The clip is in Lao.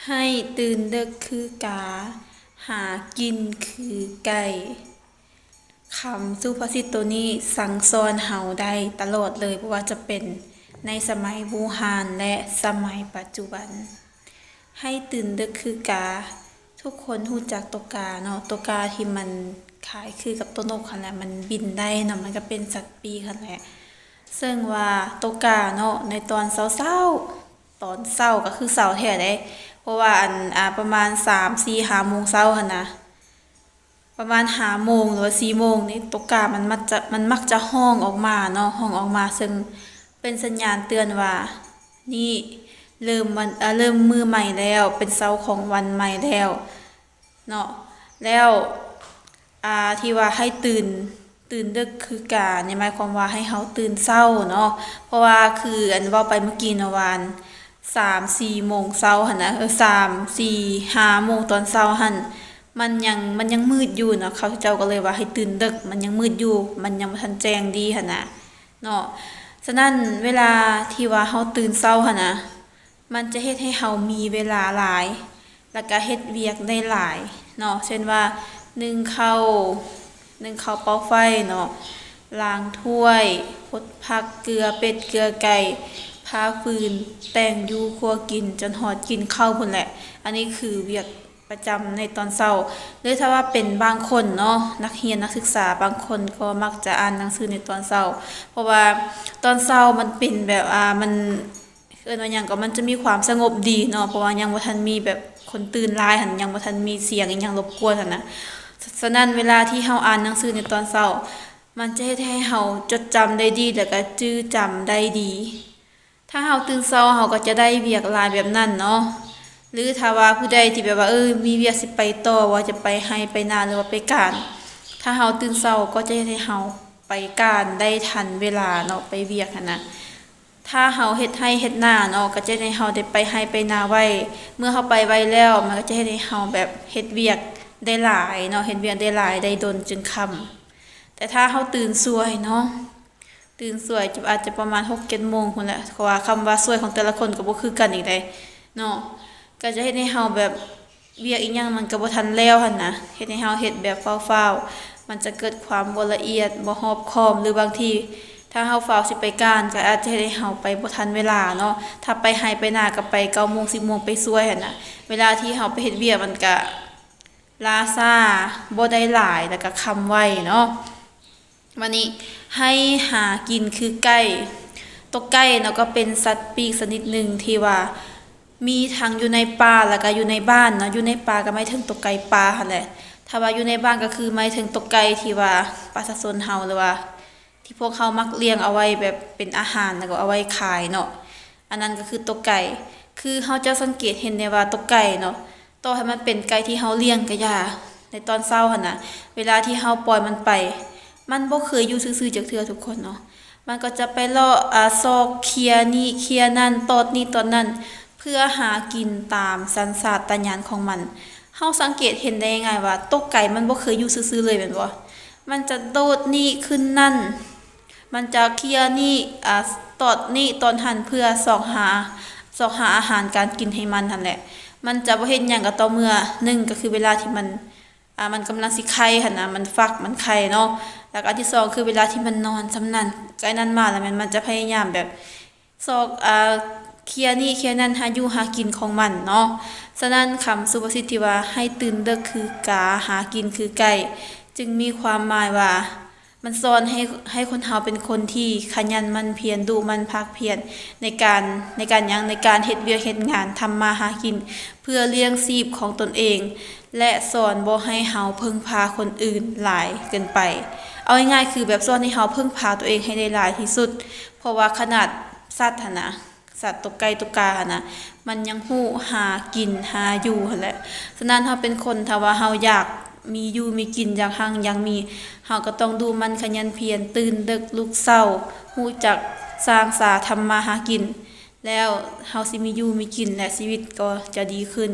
ໃຫ້ຕື່ນເດິກຄືກາ, ຫາກິນຄືໄກ່. ຄຳສຸພາສິດໂຕນີ້ສັ່ງສອນເຮົາໄດ້ຕະຫຼອດເລີຍ, ບໍ່ວ່າຈະເປັນໃນສະໄໝບູຮານ ແລະ ສະໄໝປັດຈຸບັນ. ໃຫ້ຕື່ນເດິກຄືກາ, ທຸກຄົນຮູ້ຈັກຕົກກາເນາະ, ຕົກກາທີ່ມັນຄ້າຍຄືກັບຕົວນົກຫັ້ນແຫຼະ, ມັນບິນໄດ້ເນາະ, ມັນກໍເປັນສັດປີກຫັ້ນແຫຼະ. ເຊິ່ງວ່າຕົກກາເນາະ, ໃນຕອນເຊົ້າໆ, ຕອນເຊົ້າກໍຄືເຊົ້າແທ້ເດ້, ເພາະວ່າອັນ ອາ ປະມານສາມ ສີ່ ຫ້າໂມງເຊົ້າຫັ້ນນະ, ປະມານຫ້າໂມງ ຫຼືວ່າສີ່ໂມງນີ້ ຕົກກາມັນມັກຈະ ມັນມັກຈະຮ້ອງອອກມາເນາະ, ຮ້ອງອອກມາ, ເຊິ່ງເປັນສັນຍານເຕືອນວ່າ ນີ້ເລີ່ມວັນ ເລີ່ມມື້ໃໝ່ແລ້ວ, ເປັນເຊົ້າຂອງວັນໃໝ່ແລ້ວເນາະ. ແລ້ວ ອາ ທີ່ວ່າໃຫ້ຕື່ນ ຕື່ນເດິກຄືການີ້ ໝາຍຄວາມວ່າໃຫ້ເຮົາຕື່ນເຊົ້າເນາະ, ເພາະວ່າຄືອັນເວົ້າໄປເມື່ອກີ້ເນາະວ່າ ສາມ ສີ່ໂມງເຊົ້າຫັ້ນນະ, ເອີ ສາມ ສີ່ ຫ້າໂມງຕອນເຊົ້າຫັ້ນ ມັນຍັງ ມັນຍັງມືດຢູ່ເນາະ, ເຂົາເຈົ້າກໍເລີຍວ່າໃຫ້ຕື່ນເດິກ, ມັນຍັງມືດຢູ່, ມັນຍັງບໍ່ທັນແຈ້ງດີຫັ້ນນະເນາະ. ສະນັ້ນເວລາທີ່ວ່າເຮົາຕື່ນເຊົ້າຫັ້ນນະ ມັນຈະເຮັດໃຫ້ເຮົາມີເວລາຫຼາຍ ແລ້ວກະເຮັດວຽກໄດ້ຫຼາຍເນາະ, ເຊັ່ນວ່າ ໜຶ້ງເຂົ້າ ໜຶ້ງເຂົ້າເປົ່າໄຟເນາະ, ລ້າງຖ້ວຍ, ຄົດຜັກ, ເກືອເປັດເກືອໄກ່, ຜ່າຟືນ, ແຕ່ງຢູ່ຄົວກິນ ຈົນຮອດກິນເຂົ້າພຸ້ນແຫຼະ. ອັນນີ້ຄືວຽກປະຈຳໃນຕອນເຊົ້າ. ຫຼືຖ້າວ່າເປັນບາງຄົນເນາະ, ນັກຮຽນນັກສຶກສາບາງຄົນກໍມັກຈະອ່ານໜັງສືໃນຕອນເຊົ້າ, ເພາະວ່າຕອນເຊົ້າມັນເປັນແບບ ອາ ມັນ ເອີ້ນວ່າຫຍັງກໍ ມັນຈະມີຄວາມສະຫງົບດີເນາະ, ເພາະວ່າຍັງບໍ່ທັນມີແບບຄົນຕື່ນຫຼາຍຫັ້ນ, ຍັງບໍ່ທັນມີສຽງອີ່ຫຍັງລົບກວນຫັ້ນນະ. ສະ ສະນັ້ນເວລາທີ່ເຮົາອ່ານໜັງສືໃນຕອນເຊົ້າ ມັນຈະເຮັດໃຫ້ເຮົາຈົດຈຳໄດ້ດີ ແລ້ວກໍຈື່ຈຳໄດ້ດີ. ຖ້າເຮົາຕື່ນເຊົ້າ ເຮົາກໍຈະໄດ້ວຽກຫຼາຍແບບນັ້ນເນາະ. ຫຼືຖ້າວ່າຜູ້ໃດທີ່ແບບວ່າ ເອີ ມີວຽກຊິໄປຕໍ່ ວ່າຈະໄປໄຮ່ໄປນາ ຫຼືວ່າໄປການ, ຖ້າເຮົາຕື່ນເຊົ້າກໍຈະເຮັດໃຫ້ເຮົາໄປການໄດ້ທັນເວລາເນາະ, ໄປວຽກຫັ້ນນະ. ຖ້າເຮົາເຮັດໄຮ່ເຮັດນາເນາະ ກໍຈະເຮັດໃຫ້ເຮົາໄດ້ໄປໄຮ່ໄປນາໄວ. ເມື່ອເຮົາໄປໄວແລ້ວ ມັນກໍຈະເຮັດໃຫ້ເຮົາແບບເຮັດວຽກໄດ້ຫຼາຍເນາະ, ເຮັດວຽກໄດ້ຫຼາຍໄດ້ດົນຈົນຄ່ຳ. ແຕ່ຖ້າເຮົາຕື່ນສວຍເນາະ, ຕື່ນສວຍ ອາດຈະປະມານຫົກເຈັດໂມງພຸ້ນແຫຼະ, ເພາະວ່າຄຳວ່າສວຍຂອງແຕ່ລະຄົນກໍບໍ່ຄືກັນອີກເດ້ເນາະ, ກໍຈະເຮັດໃຫ້ເຮົາແບບ ວຽກອີ່ຫຍັງມັນກໍບໍ່ທັນແລ້ວຫັ້ນນະ, ເຮັດໃຫ້ເຮົາເຮັດແບບຟ້າວໆ, ມັນຈະເກີດຄວາມບໍ່ລະອຽດ, ບໍ່ຮອບຄອບ, ຫຼືບາງທີຖ້າເຮົາຟ້າວຊິໄປການ ກໍອາດຈະເຮັດໃຫ້ເຮົາໄປບໍ່ທັນເວລາເນາະ. ຖ້າໄປໄຮ່ໄປນາກໍໄປເກົ້າໂມງ ສິບໂມງ ໄປສວຍຫັ້ນນະ, ເວລາທີ່ເຮົາໄປເຮັດວຽກມັນກະລ້າຊ້າ, ບໍ່ໄດ້ຫຼາຍ ແລ້ວກະຄ່ຳໄວເນາະ. ບາດນີ້ ໃຫ້ຫາກິນຄືໄກ່. ຕົກໄກ່ເນາະ ກໍເປັນສັດປີກຊະນິດໜຶ່ງທີ່ວ່າມີທັງຢູ່ໃນປ່າ ແລ້ວກະຢູ່ໃນບ້ານເນາະ. ຢູ່ໃນປ່າກໍໝາຍເຖິງຕົກໄກ່ປ່າຫັ້ນແຫຼະ, ຖ້າວ່າຢູ່ໃນບ້ານກໍຄືໝາຍເຖິງຕົກໄກ່ທີ່ວ່າປະຊາຊົນເຮົາ ຫຼືວ່າທີ່ພວກເຮົາມັກລ້ຽງເອົາໄວ້ແບບເປັນອາຫານ ແລ້ວກໍເອົາໄວ້ຂາຍເນາະ. ອັນນັ້ນກໍຄືຕົກໄກ່. ຄືເຮົາຈະສັງເກດເຫັນໄດ້ວ່າຕົກໄກ່ເນາະ, ຕໍ່ໃຫ້ມັນເປັນໄກ່ທີ່ເຮົາລ້ຽງກໍຢ່າ, ໃນຕອນເຊົ້າຫັ້ນນະ ເວລາທີ່ເຮົາປ່ອຍມັນໄປ ມັນບໍ່ເຄີຍຢູ່ຊື່ໆຈັກເທື່ອທຸກຄົນເນາະ. ມັນກໍຈະໄປເລາະ ອາ ຊອກເຄຍນີ້ເຄຍນັ້ນ ຕອດນີ້ຕອດນັ້ນ ເພື່ອຫາກິນຕາມສັນຊາດຕະຍານຂອງມັນ. ເຮົາສັງເກດເຫັນໄດ້ງ່າຍວ່າ ຕົກໄກ່ມັນບໍ່ເຄີຍຢູ່ຊື່ໆເລີຍແມ່ນບໍ່? ມັນຈະໂດດນີ້ຂຶ້ນນັ້ນ ມັນຈະເຄຍນີ້ ອາ ຕອດນີ້ຕອນຫັ້ນ ເພື່ອຊອກຫາ ຊອກຫາອາຫານການກິນໃຫ້ມັນຫັ້ນແຫຼະ. ມັນຈະບໍ່ເຮັດຫຍັງກໍຕໍ່ເມື່ອ ໜຶ່ງກໍຄືເວລາທີ່ມັນ ອາ ມັນກຳລັງຊິໄຂ່ຫັ້ນນະ, ມັນຟັກ ມັນໄຂ່ເນາະ. ແລ້ວກໍອັນທີສອງຄືເວລາທີ່ມັນນອນສ່ຳນັ້ນ, ໃກ້ນັ້ນມາແລ້ວແມ່ນມັນຈະພະຍາຍາມແບບ ຊອກ ອາ ເຄຍນີ້ເຄຍນັ້ນ ຫາຢູ່ຫາກິນຂອງມັນເນາະ. ສະນັ້ນ ຄຳສຸພາສິດທີ່ວ່າ ໃຫ້ຕື່ນເດິກຄືກາ ຫາກິນຄືໄກ່ ຈຶ່ງມີຄວາມໝາຍວ່າ ມັນສອນໃຫ້ ໃຫ້ຄົນເຮົາເປັນຄົນທີ່ຂະຫຍັນໝັ່ນພຽນ ດຸໝັ່ນພາກພຽນ ໃນການ ໃນການຫຍັງ? ໃນການເຮັດວຽກເຮັດງານ ທຳມາຫາກິນ ເພື່ອລ້ຽງຊີບຂອງຕົນເອງ ແລະ ສອນບໍ່ໃຫ້ເຮົາເພິ່ງພາຄົນອື່ນຫຼາຍເກີນໄປ. ເອົາງ່າຍໆ ຄືແບບສອນໃຫ້ເຮົາເພິ່ງພາຕົວເອງໃຫ້ໄດ້ຫຼາຍທີ່ສຸດ, ເພາະວ່າຂະໜາດສັດຫັ້ນນະ, ສັດຕົກໄກ່ຕົກກາຫັ້ນນະ, ມັນຍັງຮູ້ຫາກິນຫາຢູ່ຫັ້ນແຫຼະ. ສະນັ້ນ ເຮົາເປັນຄົນ ຖ້າວ່າເຮົາຢາກມີຢູ່ມີກິນ, ຢາກຮັ່ງຢາກມີ, ເຮົາກໍຕ້ອງດຸໝັ່ນຂະຫຍັນພຽນ, ຕື່ນເດິກລຸກເຊົ້າ, ຮູ້ຈັກສ້າງສາທຳມາຫາກິນ, ແລ້ວເຮົາຊິມີຢູ່ມີກິນ ແລະ ຊີວິດກໍຈະດີຂຶ້ນ.